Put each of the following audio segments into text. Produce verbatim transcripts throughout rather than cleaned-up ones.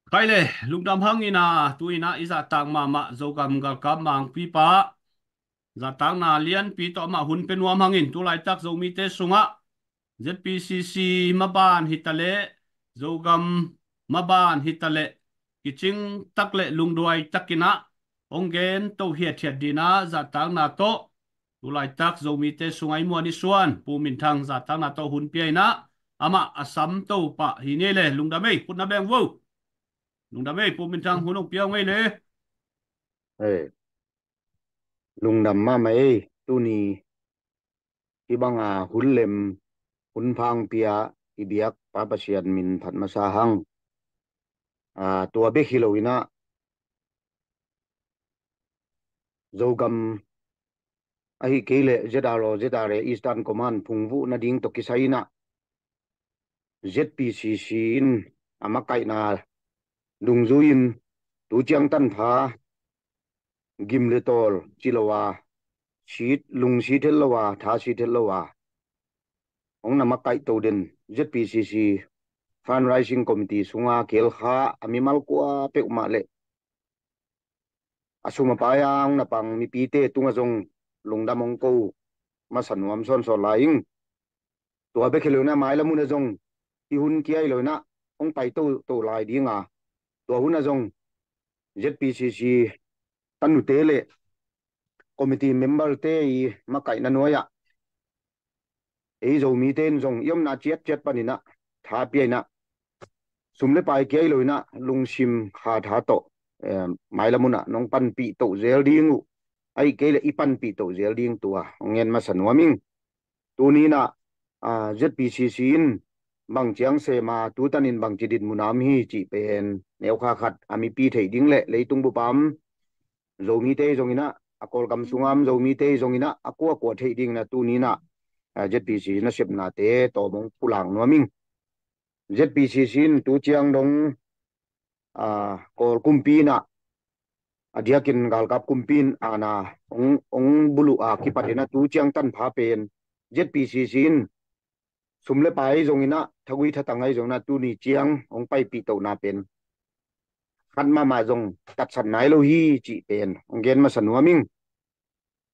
Khaile, lungdam hangin a, tu-in a i zahtak mahmah Zogam galkap mangpipa, zahtakna lianpi tawh amah hun pia nuam hangin, tu laitak Zomite sungah Z P C C maban hitaleh, Zogam maban hitaleh, kicing tak le lungduai takin a hong gen to hiathiat dingin a zahtakna tawh, tu laitak Zomite sungah i muan i suan Pu Min Thang zahtakna tawh hun pia in a, amah a sam to pah hi ni le. Lungdam ei, khut na beng vo. Lungdam ei, Pu Min Thang, hun hong pia ngei le. Ei, lungdam mahmah ei, tuni hih banga hun lem, hun pha hong pia i biak Pa Pasian min phat masa hang. A, tua bek hi lo in a, Zogam ahih kei leh Z R O, Z R A, Eastern Command phungvuh nading tawh kisai in a, Z P C C in a makaihna dungzui in tu ciang tanpha gim le tawl ci lo a, sit, lungsit het lo a, thasit het lo a, hong na makaih to den Z P C C Fundraising Committee sunga kelkha a mimal kua peuhmah le a sum a paai a hong na pang mipite tungah zong lungdam hong ko masa nuam sawnsawn lai ing. Tua bek hi lo in a, mailam hun ah zong hih hun kia hi lo in a hong pai toto lai ding a, tua hun ah zong Z P C C tanute le committee member-te i makaihna nuai-ah ei Zomite in zong i omna ciatciat panin a tha pia in a, sum le paai kia hi lo in a lungsim kha tha tawh, eh, mailam hun ah nong panpih to zel ding uh, ahih kei leh i panpih to zel ding tua hong ngen masa nuam ing. Tuni in a, ah, Z P C C in bang ciang sem a, tu tanin bangci dinmun a om hi cih pen neukha khat a mipi theih ding le leitung bup a om Zomite zong in a, a Kawlgam sunga om Zomite zong in a, a kuakua theih ding in a tuni in a, ah, Z P C C nasepnate tawm hong pulak nuam ing. Z P C C in tu ciang dong, ah, Kawl kumpi in a, a diakin galkap kumpi in a na hong, hong buluh a kipat in a tu ciang tanpha pen Z P C C in sum le paai zong in a, thagui thatang ahi zong in a, tuni ciang hong paipih tohna pen khat mahmah zong tatsat nai lo hi cih pen hong gen masa nuam ing.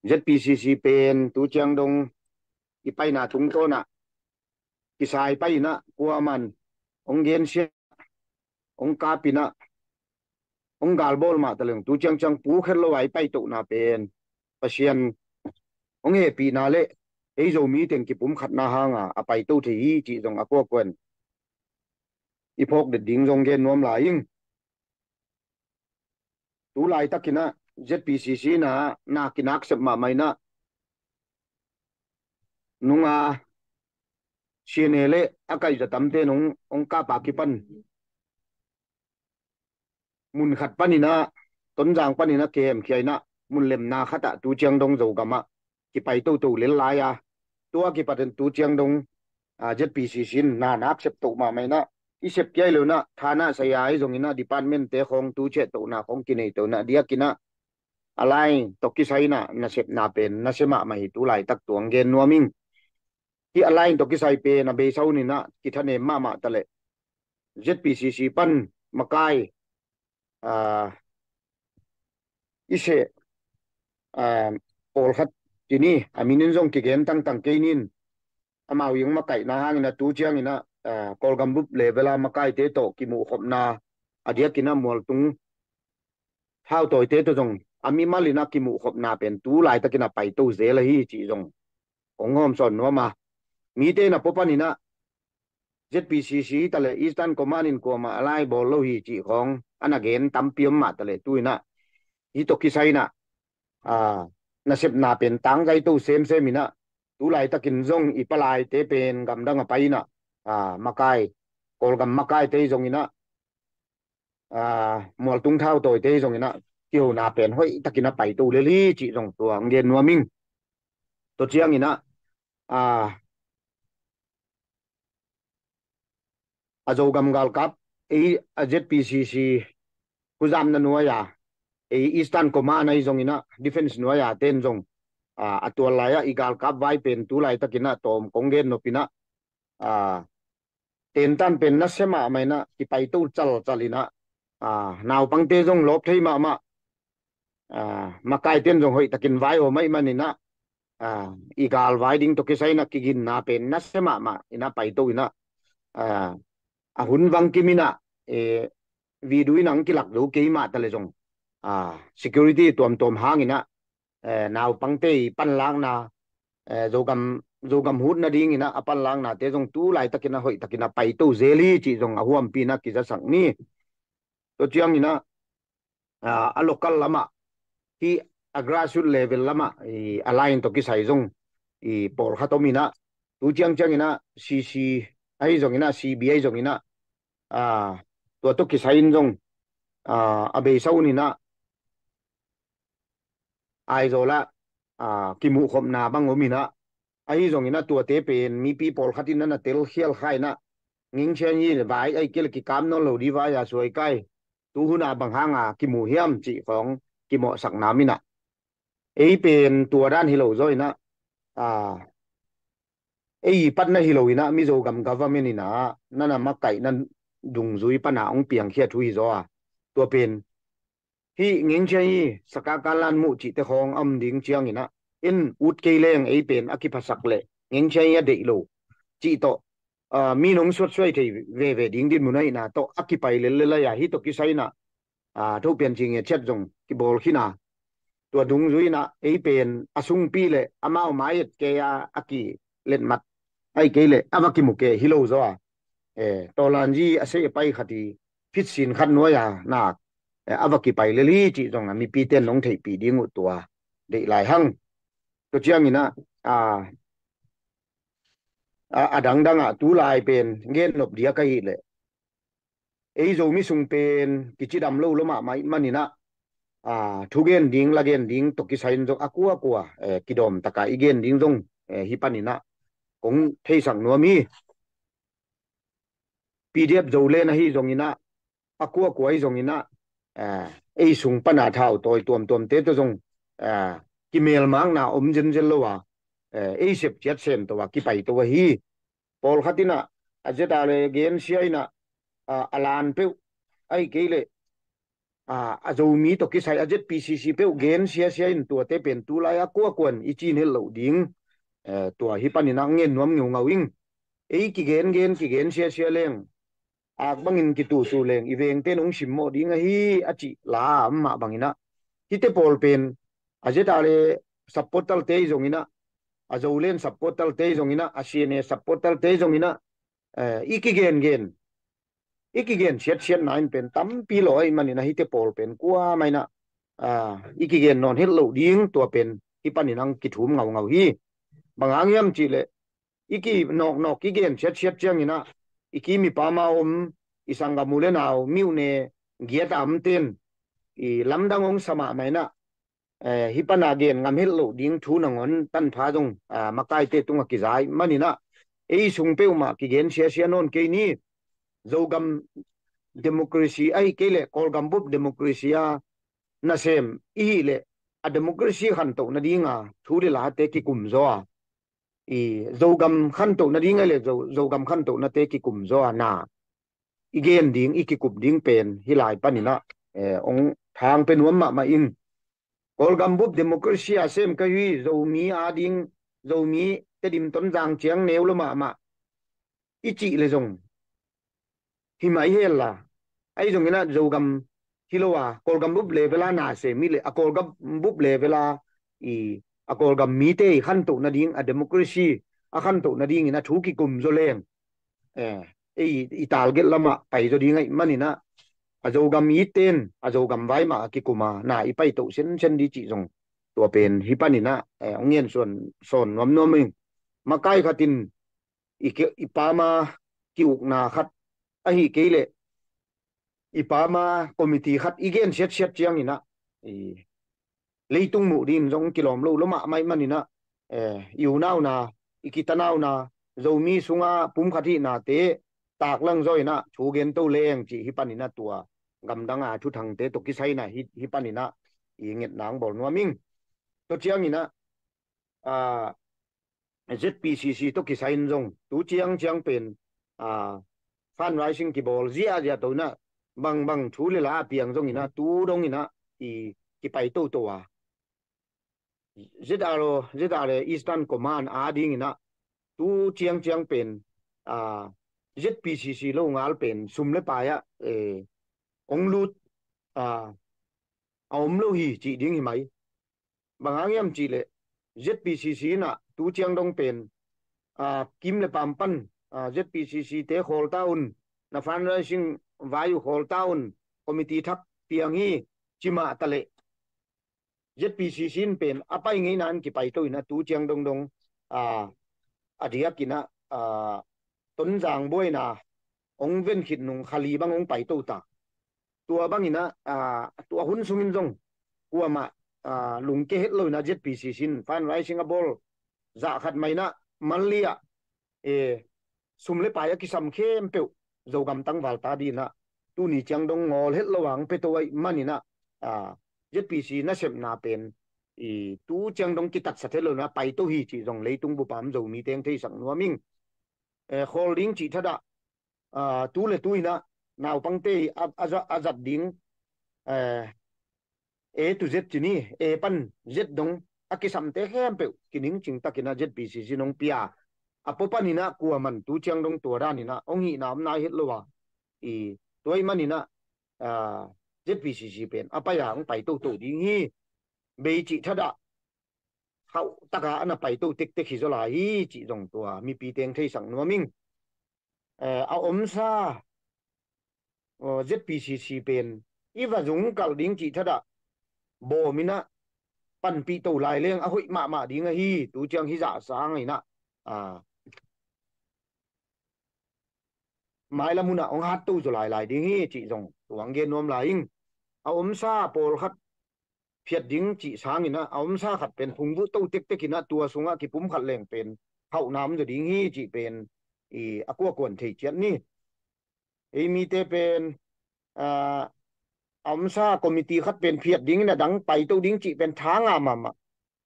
Z P C C pen tu ciang dong i paina tungtawn ah kisai pai in a, kuaman hong gensia, hong kap in a, hong galbawl mah taleng tu ciangciang pukhet lo a i paitohna pen Pasian hong hehpihna le ei Zomi teng kipumkhatna hanga a paito thei hi cih zong a kuakuan i phawk det ding zong gen nuam lai ing. Tu laitakin a Z P C C na, na kinak sep mahmah in a, nunga C N A le a kaihza tamte nong, hong kap a kipan mun khat panin a, Tonzang panin a kihemkhia in a, mun lemna khat ah tu ciang dong Zogam ah kipai toto lel lai a, tua kipat in tu ciang dong, ah, Z P C C in na nak sep to mahmah in a, i sep kia hi lo in a, thana saya ahi zong in a, department-te khawng tu ciah tohna khawng kinei to in a, diakin a, a line tawh kisai in a nasepna pen nasia mahmah hi tu laitak tua hong gen nuam ing. Hih a line tawh kisai pen a beisa hun in a kithanem mahmah taleh Z P C C pan makai, ah, i seh, ah, pawlkhat ci ni, a min in zong kigen tangtang kei ning, amau i hong makaihna hangin a tu ciangin a, ah, Kawlgam bup level a makaite tawh kimuhkhopna, a diakin a mualtung thautawite tawh zong a mimal in a kimuhkhopna pen tu laitakin a paito zel ahi cih zong hong hawmsawn nuam a, mite na pua panin a Z P C C taleh Eastern Command in kuamah a lai bawl lo hi cih khawng a na gen tampi om mah taleh tu in a, hih tawh kisai in a, ah, nasepna pen tangzai to semsem in a, tu laitakin zong i palaite pen gamdang a pai in a, ah, makai, Kawlgam makaite zong in a, ah, mualtung thautawite zong in a kihona pen hoihtakin a paito lel hi cih zong tua hong gen nuam ing. Tua ciangin a, ah, a Zogam galkap, ei a Z P C C khuzamna nuai-a, ei Eastern Command ahi zong in a, defence nuai-a ten zong, ah, a tual lai-ah i galkap vai pen tu laitakin a tawm kong gen nop in a, ah, tentan pen nasia mahmah in a kipaito calcal in a, naupangte zong lawp thei mahmah, makaite in zong hoih takin vai om ahih manin ah, i galvai ding tawh kisai in ah kiginna pen nasia mahmah in ah paito in ah, a hun vang kim in ah, video in ah hong kilak zo kei mah ta leh zong, security tuamtuam hangin ah, naupangte i panlakna, Zogam, Zogam hut nadingin ah a panlaknate zong tu laitakin ah hoih takin ah paito zel hi cih zong a huampi in ah kizasak ni. Tua ciangin ah, a local lamah, hih a grassroot level lamah a line tawh kisai zong pawlkhat om in ah, tu ciangciangin ah C C ahi zongin ah, C B ahi zongin ah, tua tawh kisai in zong a beisa un in ah, Aizawl ah kimuhkhopna bang om in ah, ahi zongin ah tuate pen mipi pawlkhat in ah na telkhial kha in ah, Ngeng Sian Yi vai ahih kei leh kikap nawn lo ding vai a suai kai, tu hun ah bang hanga kimu hiam cih khawng kimawhsakna om in ah, ei pen tua dan hi lo zaw in ah, ei i patna hi lo in ah, Mizo gam government in ah na na makaihna dungzui pan ah hong piangkhia thu hi zaw a, tua pen hih Ngeng Sian Yi, Saka Kan Lan Muh cihte khawng a om ding ciangin ah, en ut kei leng ei pen a kiphasak leh Ngeng Sian Yi a deih lo cih tawh mi in hong suatsuai thei veve ding dinmun ahihna tawh a kipai lellel a, hih tawh kisai in ah, Thopian Cing Ngiat Ciat zong kibawl khin a, tua dungzui in ah ei pen a sungpi leh amau mai et kei a a kiletmat ahih kei leh a va kimu kei hi lo zaw a, Tawlanzi a sei a pai khat i phitsin khat nuai a nak a va kipai lel hi cih zong a mipite in hong theihpih ding uh tua deih lai hang. Tua ciangin ah, a dangdang ah tu lai pen gen nop diak ahih leh, ei Zomi sung pen kicidam lo lua mahmah ahih manin ah, thugen ding, lagen ding tawh kisai in zong a kuakua kidawm tak a i gen ding zong hih panin ah kong theisak nuam hi. P D F Zoland ahi zongin ah, a kuakua ahi zongin ah, ei sung pan a thautawi tuamtuamte tawh zong kimelmakna om zenzen lo a, ei sep ciat sem to a kipai to ahi. Pawlkhat in ah a Z R A gensia in ah, a lan peuh ahih kei leh a Zomi tawh kisai a Z P C C peuh gensia sia in tuate pen tu lai a kuakua in i cih het loh ding, tua hih panin ah ngen nuam ngeungau ing. Ei kigengen kigensia sia leng, ak bangin kituhtuh leng i vengte in hong simmawh ding ahi a cih la a om mah bangin ah, hihte pawl pen a Z R A supporter-te ahi zongin ah, a Zoland supporter-te ahi zongin ah, a C N A supporter-te ahi zongin ah, i kigengen, i kigen siatsiatna in pen tampi lawh ahih manin ah hihte pawl pen kuamah in ah i kigen nawn het loh ding tua pen hih panin ah kithum ngaungau hi. Bang hang hiam cih leh, i kinawknawk i gen siatsiat ciangin ah, i kim i pam a om, i sanggam u le nau, mi u ne giat a omte in i lamdang hong sa mahmah in ah, hih pan a gen ngam het loh ding thu nangawn tanpha zong makaite tungah kiza ahih manin ah, ei sung peuhmah kigen siasia nawn kei ni. Zogam democracy ahih kei leh Kawlgam bup democracy a nasem i hih leh, a democracy khantoh nadinga thu le late kikum zaw a, i Zogam khantoh nading ahih leh Zo-, Zogam khantoh nate kikum zaw a, na i gen ding, i kikup ding pen hih lai panin ah hong thang pe nuam mahmah ing. Kawlgam bup democracy a sem ka hi, Zomi ading, Zomi Tedim, Tonzang ciang neu lua mahmah i cih leh zong hi mah i hel a, ahi zongin ah Zogam hi lo a, Kawlgam bup level a na sem i leh, a Kawlgam bup level a, i, a Kawlgam mite i khantoh nading, a democracy a khantoh nadingin a thu kikum zaw leng, ei i target lamah pai zaw ding ahih manin ah, a Zogam itte in a Zogam vai mah a kikum a, na i paitoh sensen ding cih zong tua pen hih panin ah hong ngen sawn, sawn nuamnuam ing. Makai khat in i ke-, i pam a ki-ukna khat ahih kei leh, i pam a committee khat i gen siatsiat ciangin ah, i leitung muh dingin zong kilawm lo lua mahmah ahih manin ah, i unauna, i kitanauna, Zomi sunga pumkhat hihnate taklang zaw in ah thu gen to leng cih hih panin ah tua gamdang a thuthangte tawh kisai in ah hih, hih panin ah i ngetna hong bawl nuam ing. Tua ciangin ah, Z P C C tawh kisai in zong tu ciangciang pen fundraising kibawl ziahziah to in ah, bangbang thu le la a piang zongin ah tu dongin ah i kipai toto a, Z R O, Z R A Eastern Command a dingin ah tu ciangciang pen, ah, Z P C C lo ngal pen sum le pai ah, eh, ong lut, ah, a om lo hi cih ding hi mai. Bang hang hiam cih leh Z P C C in ah tu ciang dong pen, ah, kim le pam pan, ah, Z P C C te khawl ta un, na fundraising vai uh khawl ta un, committee thak piang hi, ci mah ta leh Z P C C in pen a pai ngeina in kipai to in ah tu ciang dongdong, ah, a diakin ah, ah, Tonzang buaina ong ven khit nung kha li bang ong pai to ta. Tua bangin ah, ah, tua hun sungin zong kuamah, ah, lungke het lo in ah Z P C C in fundraising a bawl zah khat mah in ah man li ah, eh, sum le pai a kisam khempeuh Zogam tangval ta dingin ah tuni ciang dong ngawl het lo a ong pia to ahih manin ah, ah, Z P C nasepna pen i tu ciang dong kitatsat het lo in ah pai to hi cih zong leitung bup a om Zomite ong theisak nuam ing. Eh, khawl ding cih thadah, ah, tu le tu in ah naupangte a, a za-, a zat ding, eh, A to Z ci ni, A pan Z dong a kisamte khempeuh kiningcing takin ah Z P C C in ong pia. A pua panin ah kuaman tu ciang dong tua danin ah ong hihna om nai het lo a, i tua ahih manin ah, ah, Z P C C pen a pai a ong pai toto ding hi. Bei cih thadah khauh taka a na pai to tektek hi zaw lai hi cih zong tua mipite ong theisak nuam ing. Eh, a omsa, oh, Z P C C pen i va zung kalh ding cih thadah bawm in ah panpih to lai leng a hoih mahmah ding ahi, tu ciang hi zah sangin ah, ah, mailam hun ah ong hat to zaw lailai ding hi cih zong tua ong gen nuam lai ing. A omsa pawlkhat phiat ding cih sangin ah a omsa khat pen phungvuh to tektek in ah tua sungah kipumkhat leng pen khauhna om zaw ding hi cih pen i a kuakuan thei ciat ni. Ei mite pen, ah, a omsa committee khat pen phiat dingin a dang pai to ding cih pen tha ngah mahmah.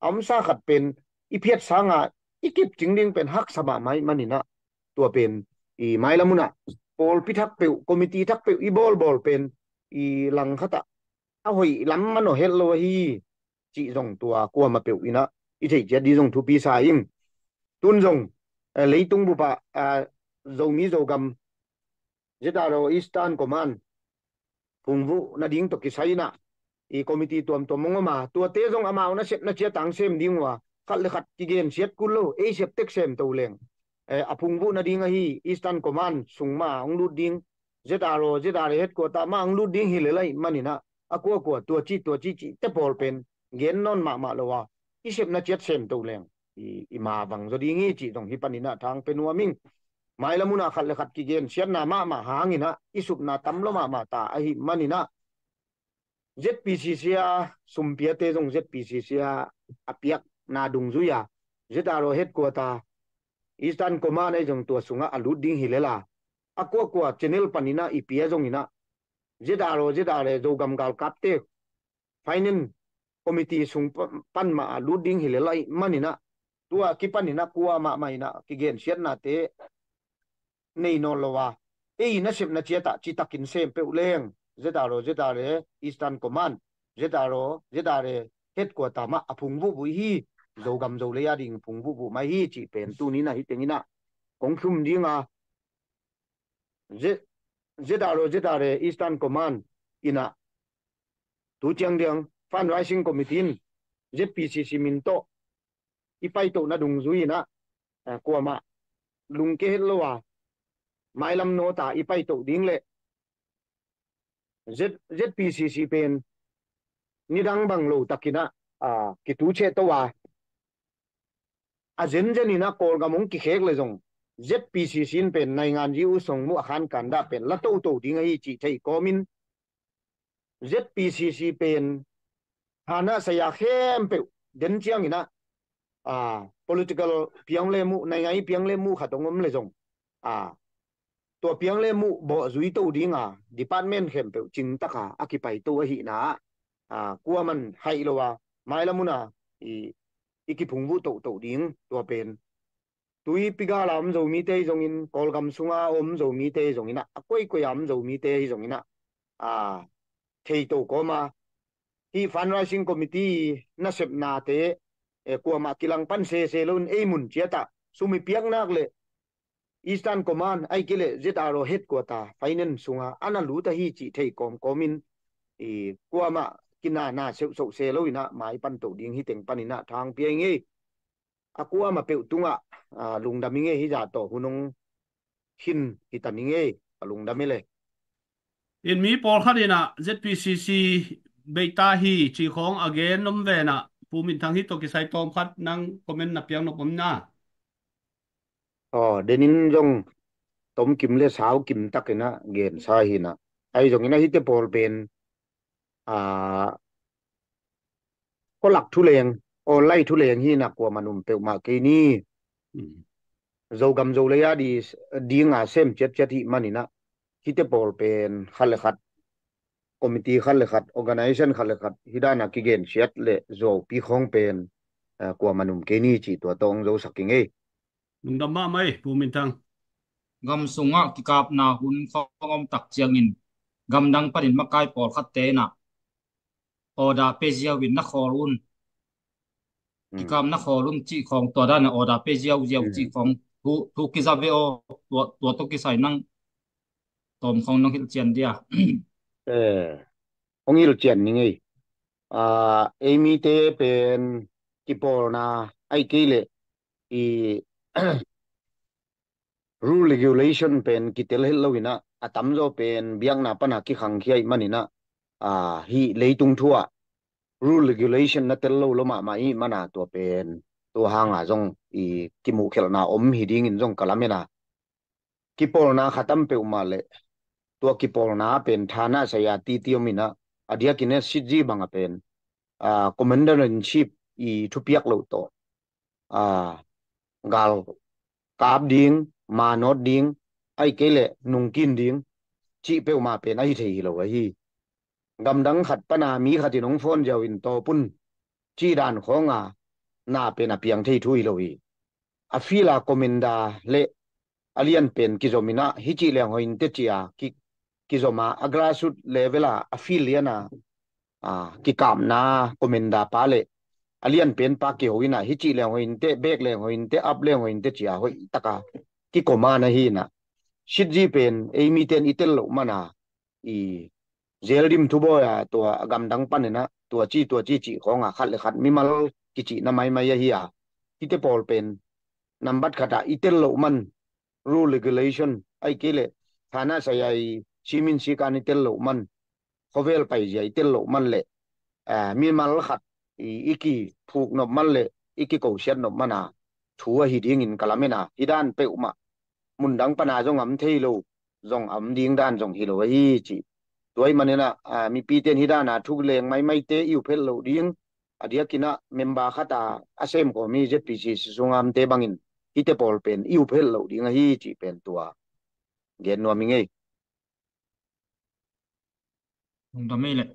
A omsa khat pen i phiat sanga i kipcing ding pen haksa mahmah ahih manin ah tua pen i mailam hun ah pawlpi thak peuh, committee thak peuh i bawlbawl pen i langkhat ah a hoih lam manawh het lo ahi cih zong tua kuamah peuh in ah i theih ciat ding zong thupi sa ing. Tun zong, eh, leitung bup ah, ah, Zomi Zogam Z R O Eastern Command phungvuh nading tawh kisai in ah i committee tuamtuam ong om a, tuate zong amau nasepna ciat a ong sem ding uh a, khat le khat kigensiat kul lo, ei sep tek sem to leng, eh, a phungvuh nading ahi Eastern Command sung mah a ong lut ding, Z R O, Z R A headquarter mah a ong lut ding hi lel ahih manin ah a kuakua tua ci tua ci cihte pawl pen gen nawn mahmah lo a, i sepna ciat sem to leng i, i mavang zaw ding hi cih zong hih panin ah thang pe nuam ing. Mailam hun ah khat le khat kigensiatna mahmah hangin ah i supna tam lo mahmah ta ahih manin ah Z P C C a sumpiate zong Z P C C a a piakna dungzui a, Z R O headquarter, Eastern Command ahi zong tua sungah a lut ding hi lel a, a kuakua channel panin ah i pia zongin ah Z R O, Z R A, Zogam galkapte finance committee sung pa-, pan mah a lut ding hi lel ahih manin ah tua kipanin ah kuamah mah in ah kigensiatnate nei nawn lo a, ei nasepna ciat ah citakin sem peuh leng Z R O, Z R A Eastern Command, Z R O, Z R A headquarter mah a phungvuh vuh hi, Zogam Zolei a ding phungvuh vuh mai hi cih pen tuni in ah hih tengin ah kong thum ding a, Z-, Z R O, Z R A Eastern Command in ah tu ciang dong fundraising committee in Z P C C min tawh i paitohna dungzui in ah, eh, kuamah lungke het lo a, mailam nawt a i paitoh ding le Z-, Z P C C pen nidang bang lo takin ah, ah, kituciah to a, a zenzen in ah Kawlgam hong kikhek le zong Z P C C in pen naingan zi u song mu a khankan dah pen la toto ding ahi cih thei kawmin Z P C C pen hana saya khempeuh den ciangin ah, ah, political piang le muh, naingai piang le muh khat hong om le zong, ah, tua piang le muh bawh zui to ding a, department khempeuh cingtak a a kipai to ahihna ah, ah, kuaman haih lo a, mailam hun a i, i kiphungvuh toto ding tua pen. Tuipi gal a om Zomite hi zongin, Kawlgam sunga om Zomite hi zongin ah, a koikoi a om Zomite hi zongin ah, a, thei to kawma, hih fundraising committee nasepnate, eh, kuamah kilangpan sese loin ei mun ciatah sum i piak nak le Eastern Command, ahih kei leh Z R O headquarter finance sunga a na lut ahi cih thei kawmkawmin, i kuamah kinana seuhsoh se loinah maipan toh ding hi teng paninah thangpia i ngei. A kuamah peuh tungah, ah, lungdam i ngei, hi zah tawh hun hong hin hi ta ni ngei, a lungdam i le. In mi pawlkhat inah Z P C C beita hi cih khawng a gen om venah Pu Min Thang hi tawh kisai tawmkhat nang comment na piak nop om na. Aw, denin zong tomkim le saukim takinah gensa hinah. Ahi zongin a hite pawl pen, a, khualak thuleng, online thuleng hinah kuamah num peuhmah kei ni. Zogam Zolei a di dinga sem ciatciat hih maninah hite pawl pen khat le khat, committee khat le khat, organization khat le khat, hi dana kigensiat le zuaupi khawng pen, eh, kuamah num kei ni cih tua tawh hong zosak i ngei. Lungdam mahmah ei, Pu Min Thang. Gam sungah kikapna hun khawng om tak ciangin gamdang panin makai pawlkhatte inah order pe ziau in na khawl un. Kikap na khawl un cih khawng tua dana order pe ziauziau cih khawng thu, thu kiza ve aw, tua, tua tawh kisai nang tawm khawng nong hilhcian dia. Eh, hong hilhcian ni ngei. Ah, ei mite pen kipawlna ahih kei leh i rule regulation pen kitel het loinah a tamzaw pen biakna pana kikhangkhia ih maninah, ah, hih leitung thu ah rule regulation na tel lo lo mahmah ih mana tua pen tua hanga zong i kimuhkhelhna om hi dingin zong ka lamena. Kipawlna khatam peuhmah le tua kipawlna pen thana saya titi om inah a diakin a sitzi banga pen, ah, commander in chief i thupiak loh tawh, ah, gal kap ding, manawt ding, ahih kei leh nungkin ding cih peuhmah pen ahi thei hi lo ahi. Gamdang khat pana mi khatin hong phone ziau in tawpun cih dan khawnga na pen a piang thei thu hi lo hi. A field a commander le a lianpen kizom inah hih cih leng hoih inte cia ki, kizoma a grassroot level a a field liana, a, kikapna commander pa le a lianpen pa kiho inah hih cih leng hoih inte, bek leng hoih inte, up leng hoih inte cia hoih taka kikoma na hi inah. Sitzi pen ei miten i tel loh mana i zel dim thubawi a tua a gamdang paninah tua ci tua ci cih khawnga khat le khat mimal kicihna maimai ahi a. Hite pawl pen nambat khatah i tel loh man rule regulation ahih kei leh thana saya i simin sikan i tel loh man, khuavel paizia i tel loh man le, eh, mimal khat i, i kiphuk nop man le i kikosiat nop mana thu ahi dingin ka lamena. Hi dan peuhmah mundang pana zong am thei lo, zong am ding dan zong hi lo ahi ci. Tua ih maninah, ah, mipite in hi dana thu leng maimaite i uphelh loh ding, a diakinah member khata a semkhawm i Z P C C sunga amte bangin hite pawl pen i uphelh loh ding ahi cih pen tua gen nuam i ngei. Lungdam ei leh.